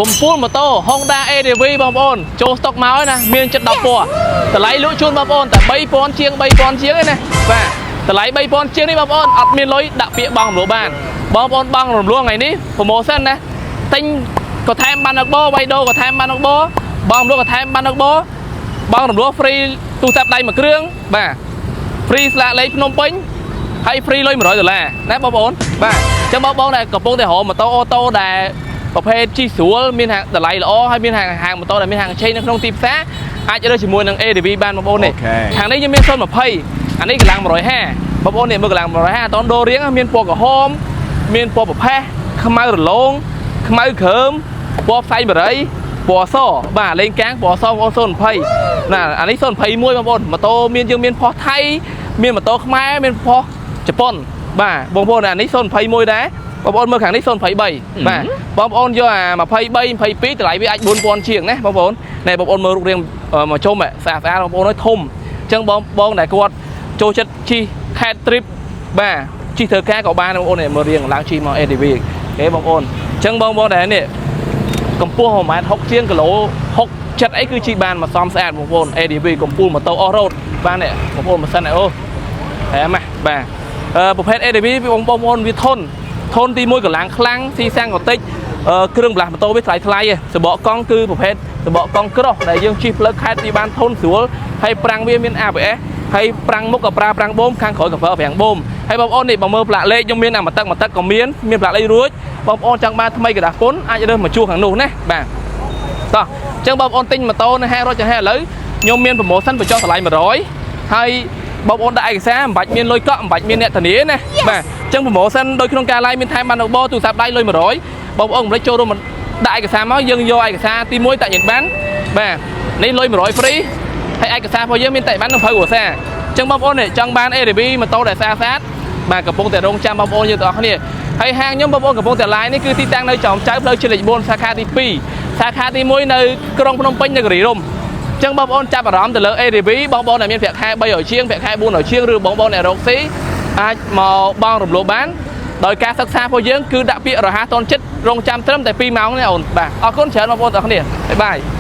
កំពូលម៉ូតូ Honda ADV បងប្អូនចូលស្តុកមកហើយណាមានចិត្ត10ពណ៌តម្លៃលក់ជូនបងប្អូនតែ3000ជាង3000ជាងឯណាបាទតម្លៃ3000ជាងនេះបងប្អូនអត់មានលុយដាក់ពាក្យបង់រំលោះបានបងប្អូនបង់រំលោះថ្ងៃនេះ promotion ណាទិញក៏ថែមបានអកបវៃដូក៏ថែមបានអកបបង់រំលោះក៏ថែមបានអកបបង់រំលោះ free ទូរស័ព្ទដៃមួយគ្រឿងបាទ free ស្លាកលេខភ្នំពេញហើយ free លុយ100ដុល្លារណាបងប្អូនបាទអញ្ចឹងបងប្អូនដែលកំពុងតែរកម៉ូតូអូតូដែលប្រភេទជិះស្រួលមានហាងតម្លៃល្អហើយមានហាងហាងម៉ូតូដែលមានហាងឆេងនៅក្នុងទីផ្សារអាចរើសជាមួយនឹង ADV បានបងប្អូននេះ OK ខាងនេះយើងមាន020អានេះកម្លាំង150បងប្អូននេះមើលកម្លាំង150អត់តដូររៀងមានពណ៌ក្រហមមានពណ៌ប្រផេះខ្មៅរលោងខ្មៅគ្រើមពណ៌ផ្សែងបារីពណ៌សបាទលេងកាងពណ៌សបងប្អូន020ណាអានេះ021បងប្អូនម៉ូតូមានយើងមានផុសថៃមានម៉ូតូខ្មែរមានផុសជប៉ុនបាទបងប្អូនអានេះ021ដែរបងប្អូនមើលខាងនេះ023បាទបងប្អូនយកអា23 22តម្លៃវាអាច4000ជាងណាបងប្អូនណែបងប្អូនមើលរូបរាងមកជុំស្អាតស្អាតបងប្អូនអើយធំអញ្ចឹងបងបងដែលគាត់ចូលចិត្តជិះខេត trip បាទជិះធ្វើការក៏បានបងប្អូននេះមើលរាងឡើងជិះមក ADV គេបងប្អូនអញ្ចឹងបងប្អូនដែលនេះកម្ពស់1ម៉ែត្រ60ជាងគីឡូ6ចិត្តអីគឺជិះបានមកសំស្អាតបងប្អូន ADV កំពូលម៉ូតូ off road បាននេះបងប្អូនម៉ាស៊ីនអូហែម៉ាបាទអឺប្រភេទ ADV បងប្អូនវាធន់ធន់ទី1កម្លាំងខ្លាំងស៊ីសាំងក៏តិចអឺគ្រឿងបន្លាស់ម៉ូតូវាថ្លៃថ្លៃសបកកង់គឺប្រភេទសបកកង់ក្រោះដែលយើងជិះផ្លូវខេត្តវាបានធន់ស្រួលហើយប្រាំងវាមាន ABS ហើយប្រាំងមុខក៏ប្រើប្រាំងបូមខាងក្រោយក៏ប្រើប្រាំងបូមហើយបងប្អូននេះបើមើលផ្លាកលេខខ្ញុំមានអាមួយទឹកមួយទឹកក៏មានមានផ្លាកលេខរួចបងប្អូនចង់បានថ្មីក្រដាសពុនអាចរើសមកជួសខាងនោះណាបាទតោះអញ្ចឹងបងប្អូនទិញម៉ូតូនៅហាងរត់ចាស់ឥឡូវខ្ញុំមាន promotion បញ្ចុះតម្លៃ100ហើយបងប្អូនដាក់ឯកសារមិនបាច់មានលុយកក់មិនបាច់មានអ្នកធានាណាបាទអញ្ចឹង promotion ដោយក្នុងការ live មានថែមបានបទូរស័ព្ទដៃលុយ100បងប្អូនកុំភ្លេចចូលរួមដាក់ឯកសារមកយើងយកឯកសារទី1តាក់ញ៉ាំបានបាទនេះលុយ100 free ហើយឯកសាររបស់យើងមានតែបាននឹង20គ្រួសារអញ្ចឹងបងប្អូននេះចង់បាន ADV ម៉ូតូដែលស្អាតស្អាតបាទកំពុងតែរងចាំបងប្អូនយើងទាំងអស់គ្នាហើយហាងខ្ញុំបងប្អូនកំពុងតែ live នេះគឺទីតាំងនៅចោមចៅផ្លូវជាតិលេខ4សាខាទី2សាខាទី1នៅក្រុងភ្នំពេញនៅគិរីរម្យអញ្ចឹងបងប្អូនចាប់អារម្មណ៍ទៅលើ ADV បងប្អូនដែលមានប្រាក់ខែ300ជាងប្រាក់ខែ400ជាងឬបងប្អូនដែលរកស៊ីអាចមកបង់រំលោះបានដោយការសិក្សារបស់យើងគឺដាក់ពាក្យរហ័សទាន់ចិត្តរងចាំត្រឹមតែ2ម៉ោងនេះអូនបាទអរគុណច្រើនបងប្អូនទាំងអស់គ្នាbye bye.